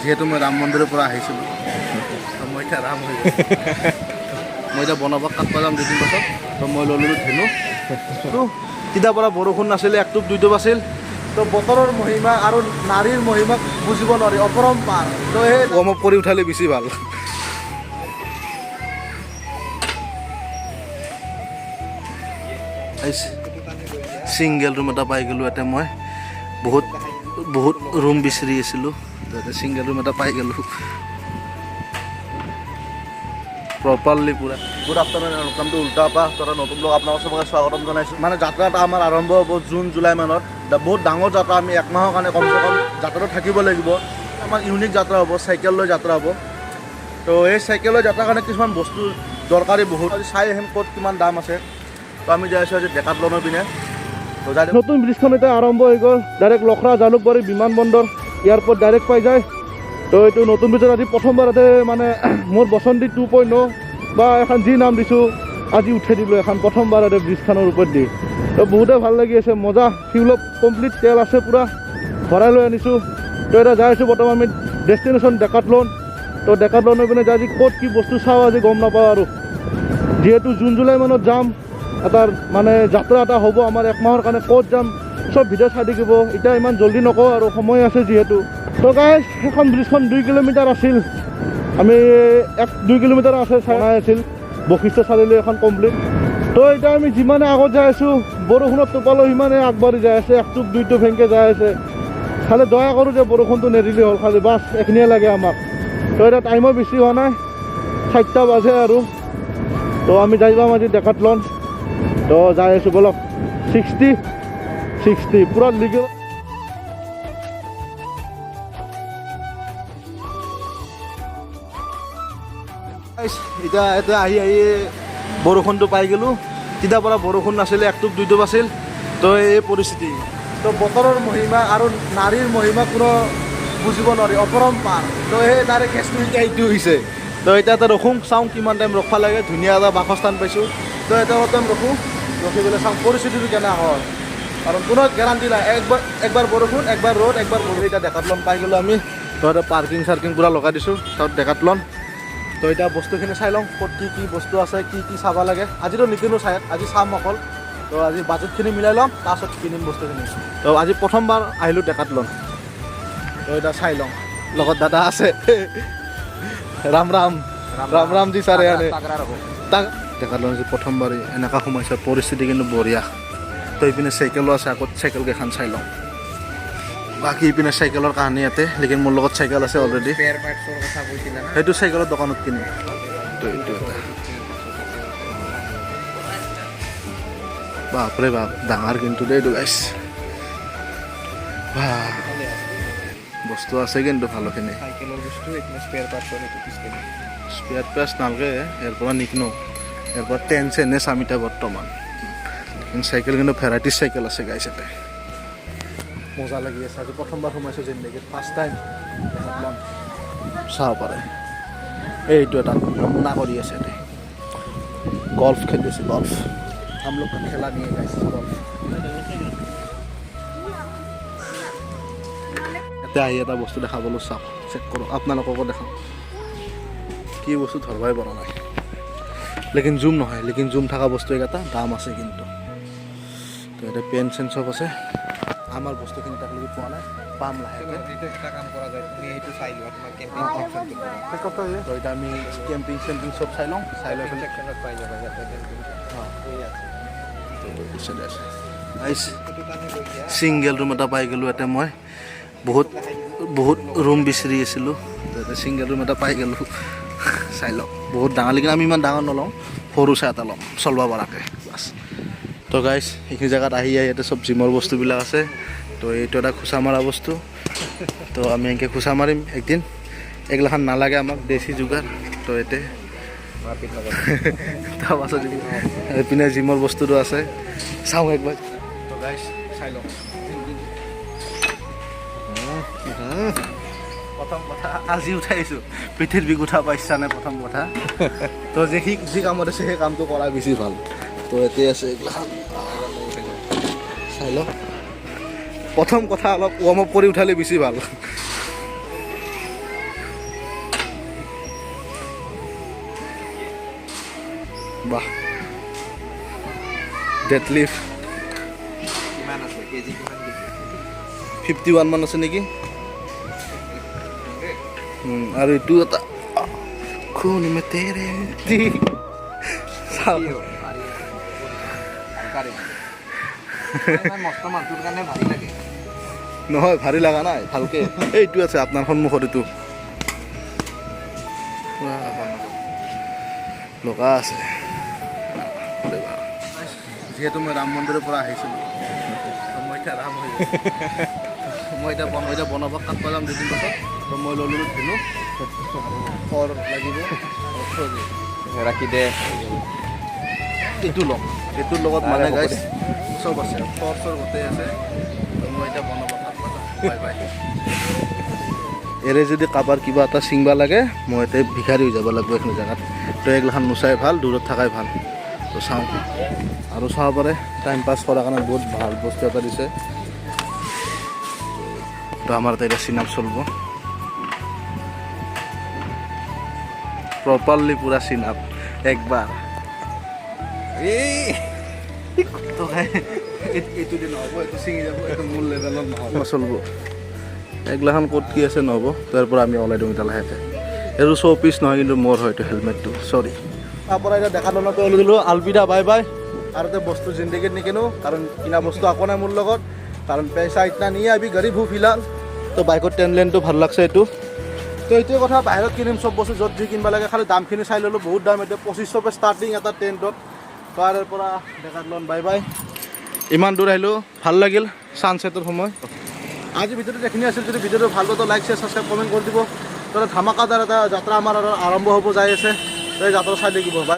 যিহেতু মই ৰাম মন্দিৰৰ পৰা আহিছিলোঁ, তো মই এতিয়া ৰাম হৈ গৈছোঁ। মই এতিয়া বনাব কাটব যাম দুদিন পাছত। তো মই লৈ ল'লোঁ ধেনু। তো তেতিয়াৰ পৰা বৰষুণ নাছিলে, একটোপ দুইটোপ আছিল। তো বতৰৰ মহিমা আৰু নাৰীৰ মহিমাক বুজিব নোৱাৰি, অপৰম্পাৰ। তো সেই ৱাৰ্ম আপ কৰি উঠালে বেছি ভাল। ছিংগল ৰুম এটা পাই গ'লোঁ ইয়াতে। মই বহুত বহুত ৰুম বিচাৰি আছিলোঁ, তাতে ছিংগল ৰুম এটা পাই গ'লোঁ প্ৰপাৰলি পূৰা। গুড আফটাৰনুন, welcome to উল্টা পা তথা নতুন ব্লগ। আপোনালোক চবকে স্বাগতম জনাইছোঁ। মানে যাত্ৰা এটা আমাৰ আৰম্ভ হ'ব জুন জুলাই মানত। বহুত ডাঙৰ যাত্ৰা, আমি এক মাহৰ কাৰণে কমচে কম যাত্ৰাটো থাকিব লাগিব। আমাৰ ইউনিক যাত্ৰা হ'ব, চাইকেল লৈ যাত্ৰা হ'ব। তো এই চাইকেলৰ যাত্ৰাৰ কাৰণে কিছুমান বস্তু দৰকাৰী বহুত। আজি চাই আহিম ক'ত কিমান দাম আছে। তো আমি যাই আছোঁ আজি ডেকাটলনৰ পিনে। তো যাই নতুন ব্ৰিজখন এতিয়া আৰম্ভ হৈ গ'ল। ডাইৰেক্ট লখৰা, জালুকবাৰী, বিমানবন্দৰ, এয়াৰপৰ্ট ডাইৰেক্ট পাই যায়। তো এইটো নতুন ব্ৰিজত আজি প্ৰথমবাৰতে মানে মোৰ বসন্তী 2.0 বা এখন যি নাম দিছোঁ, আজি উঠাই দিলোঁ এখন প্ৰথমবাৰতে ব্ৰিজখনৰ ওপৰত দি। তো বহুতে ভাল লাগি আছে, মজা। ফিউলত কমপ্লিট তেল আছে, পূৰা ভৰাই লৈ আনিছোঁ। তো এতিয়া যাই আছোঁ বৰ্তমান আমি ডেষ্টিনেশ্যন ডেকাটলন। তো ডেকাটলনৰ পিনে যাই আজি ক'ত কি বস্তু চাওঁ আজি গম নাপাওঁ আৰু। যিহেতু জুন জুলাই মানত যাম, এটা মানে যাত্ৰা এটা হ'ব আমাৰ এক মাহৰ কাৰণে, ক'ত যাম চব ভিডিঅ' চাই থাকিব। এতিয়া ইমান জল্দি নকওঁ আৰু, সময় আছে যিহেতু। তো গাইজ, সেইখন ব্ৰিজখন 2 কিলোমিটাৰ আছিল, আমি 1-2 কিলোমিটাৰ আছে চাই আছিল বশিষ্ঠ চাৰিআলি এখন কমপ্লিট। তো এতিয়া আমি যিমানে আগত যাই আছোঁ, বৰষুণত টোপালো সিমানে আগবাঢ়ি যাই আছে, একটোপ দুইটোপ সেনেকৈ যাই আছে। খালি দয়া কৰোঁ যে বৰষুণটো নেদিলে হ'ল, খালি বাছ এইখিনিয়ে লাগে আমাক। তো এতিয়া টাইমো বেছি হোৱা নাই, 4টা বাজে আৰু। তো আমি যাই পাম আজি ডেকাটলন। তো যাই আছোঁ, বলক। 60 60 পূৰা লিগেল। এতিয়া এতিয়া আহি আহি বৰষুণটো পাই গ'লোঁ। তেতিয়াৰ পৰা বৰষুণ নাছিলে, একটোপ দুইটোপ আছিল। তো এই পৰিস্থিতি। তো বতৰৰ মহিমা আৰু নাৰীৰ মহিমা কোনো বুজিব নোৱাৰি, অপৰম্পাৰ। তো সেই তাৰে কেছটো এতিয়া এইটো হৈছে। তো এতিয়া এটা ৰখোঁ, চাওঁ কিমান টাইম ৰখিব লাগে। ধুনীয়া এটা বাসস্থান পাইছোঁ। তো এতিয়া অলপ টাইম ৰখোঁ, ৰখি পেলাই চাওঁ পৰিস্থিতিটো কেনে হয়। কাৰণ কোনো গেৰাণ্টি নাই, একবাৰ একবাৰ বৰষুণ, একবাৰ ৰ'দ, একবাৰ বৰষুণ। এতিয়া ডেকাটলন পাই গ'লোঁ আমি। তো এতিয়া পাৰ্কিং চাৰ্কিং পূৰা লগাই দিছোঁ তাত ডেকাটলন। তো এতিয়া বস্তুখিনি চাই লওঁ, ক'ত কি কি বস্তু আছে, কি কি চাব লাগে। আজিতো নিকিনো চাই, আজি চাম অকল। তো আজি বাজেটখিনি মিলাই ল'ম, তাৰপাছত কিনিম বস্তুখিনি। তো আজি প্ৰথমবাৰ আহিলোঁ ডেকাটলন। তো এতিয়া চাই লওঁ। লগত দাদা আছে। Ram Ram, Ram Ram G sir. ইয়াতে ডেকাটলন আজি প্ৰথমবাৰ এনেকুৱা সোমাইছে, পৰিস্থিতি কিন্তু বঢ়িয়া। তো ইপিনে চাইকেলো আছে, আগত চাইকেলকেইখন চাই লওঁ। বাকী ইপিনে চাইকেলৰ কাহানী ইয়াতে, লেকিন মোৰ লগত চাইকেল আছে অলৰেডি। সেইটো চাইকেলৰ দোকানত কিনিম। তো এইটো এটা, বাপৰে বাপ, ডাঙৰ কিন্তু দেই এইটো গাইছ। বস্তু আছে কিন্তু ভালোখিনি। স্পেয়াৰ পাৰ্টছ নালাগে, ইয়াৰ পৰা নিকিনো, ইয়াৰ পৰা টেন চেনে চাম এতিয়া বৰ্তমান। চাইকেল কিন্তু ভেৰাইটিজ চাইকেল আছে গাইছ ইয়াতে। মজা লাগি আছে, আজি প্ৰথমবাৰ সোমাইছোঁ জিন্দগীত, ফাৰ্ষ্ট টাইম চাব পাৰে। এইটো এটা নমুনা কৰি আছে ইয়াতে, গল্ফ খেলি আছে, গল্ফ। हम लोग का खेला नहीं है गाइस গল্ফ। ইয়াতে আহি এটা বস্তু দেখাবলৈ চাওক, চেক কৰোঁ, আপোনালোককো দেখাওঁ কি বস্তু। ধৰবাই পৰা নাই, লেকিন জুম নহয়, লেকিন জুম থকা বস্তু এইকেইটা দাম আছে কিন্তু। তো ইয়াতে পেন চেন চব আছে। আমাৰ বস্তুখিনি তাকলৈকে পোৱা নাই, পাম লাহেকৈ। তো এতিয়া আমি কেম্পিং চেম্পিং চব চাই লওঁ, চাই লৈ পেলাই। ছিংগল ৰুম এটা পাই গ'লোঁ ইয়াতে। মই বহুত বহুত ৰুম বিচাৰি আছিলোঁ, তাতে ছিংগল ৰুম এটা পাই গ'লোঁ। চাই লওক, বহুত ডাঙৰ, লেকিন আমি ইমান ডাঙৰ নলওঁ, সৰু চাই এটা ল'ম চলিব পৰাকৈ বাছ। তো গাইছ, এইখিনি জেগাত আহি আহি ইয়াতে চব জিমৰ বস্তুবিলাক আছে। তো এইটো এটা খোচা মৰা বস্তু, তো আমি এনেকৈ খোচা মাৰিম একদিন। এইগিলাখান নালাগে আমাক, দেশী যোগাৰ। তো ইয়াতে তাৰপাছত এইপিনে জিমৰ বস্তুটো আছে, চাওঁ একবাৰ। তো গাইছ, চাই লওক। প্ৰথম কথা আজি উঠাইছোঁ, পিঠিৰ বিষ উঠা পাইছানে প্ৰথম কথা। তো যে সি যি কামত আছে সেই কামটো কৰা বেছি ভাল। তো এতিয়া আছে এইগিলাখান, চাই লওক। প্ৰথম কথা অলপ ৱাৰ্ম আপ কৰি উঠালে বেছি ভাল। বাহ, ডেডলিফ্ট। কিমান আছে কেজি? কিমান কেজি? 51 মান আছে নেকি। আৰু এইটো এটা খুন মে তেৰে চাওক। ইমান মস্ত মানুহটোৰ কাৰণে ভাৰী লাগে। নহয়, ভাৰী লগা নাই, ভালকে এইটো আছে আপোনাৰ সন্মুখত। এইটো বাহ, লগা আছে। যিহেতু মই ৰাম মন্দিৰৰ পৰা আহিছিলোঁ, তো মই এতিয়া ৰাম হৈ গৈছোঁ। মই এতিয়া বনাব কাটব যাম দুদিন পাছত। তো মই লৈ ল'লোঁ ধেনু আৰু খৰ লাগিব আৰু খৰি। ৰাখি দে। এইটো ল'ম, এইটোৰ লগত মানে আৰে হ'ব গাইছ দে। চব আছে, খৰ চৰ গোটেই আছে। তো মই এতিয়া বনাব কাটব যাম। Bye bye. এৰে যদি কাৰোবাৰ কিবা এটা ছিঙবা লাগে, মই এতিয়া ভিখাৰী হৈ যাব লাগিব এইখিনি জেগাত। তো এইগিলাখান নোচাই ভাল, দূৰত থাকাই ভাল। তো চাওঁ আৰু চাব পাৰে, টাইম পাছ কৰাৰ কাৰণে বহুত ভাল বস্তু এটা দিছে। তো আমাৰ এটা এতিয়া চিনাপ চলিব, প্ৰপাৰলি পূৰা চিনাপ একবাৰ। এই। তো এইটো দি নহ'ব, এইটো ছিঙি যাব, এইটো মোৰ লেভেলত নহ'ব, চলিব। এইগিলাখান ক'ত কি আছে নহ'ব। তাৰ পৰা আমি ওলাই দিওঁ এতিয়া লাহেকৈ। এইটো শ্ব' পিচ নহয় কিন্তু, মোৰ হয় এইটো হেলমেটটো, চৰি। তাৰ পৰা এতিয়া ডেকাথলনতে ওলাই দিলোঁ। Alvida, bye bye. আৰু এতিয়া বস্তু জিন্দগীত নিকিনো, কাৰণ কিনা বস্তু আকৌ নাই মোৰ লগত, কাৰণ পইচা इतना नहीं, अभी गरीब हूँ फिलहाल। তো বাইকৰ টেন লেনটো ভাল লাগছে এইটো। তো এইটোৱে কথা, বাহিৰত কিনিম চব বস্তু য'ত যি কিনিব লাগে। খালি দামখিনি চাই ল'লোঁ, বহুত দাম এতিয়া, 2500 পৰা ষ্টাৰ্টিং এটা টেণ্টত। তাৰ পৰা ডেকাথলন বাই বাই। ইমান দূৰ আহিলোঁ, ভাল লাগিল ছানছেটৰ সময়। আজি ভিডিঅ'টো এইখিনি আছিল। যদি ভিডিঅ'টো ভাল পায়, লাইক, শ্বেয়াৰ, ছাবস্ক্ৰাইব, কমেণ্ট কৰি দিব। তো ধামাকাদাৰ এটা যাত্ৰা আমাৰ আৰু আৰম্ভ হ'ব যাই আছে। তো এই যাত্ৰা চাই থাকিব। বাই।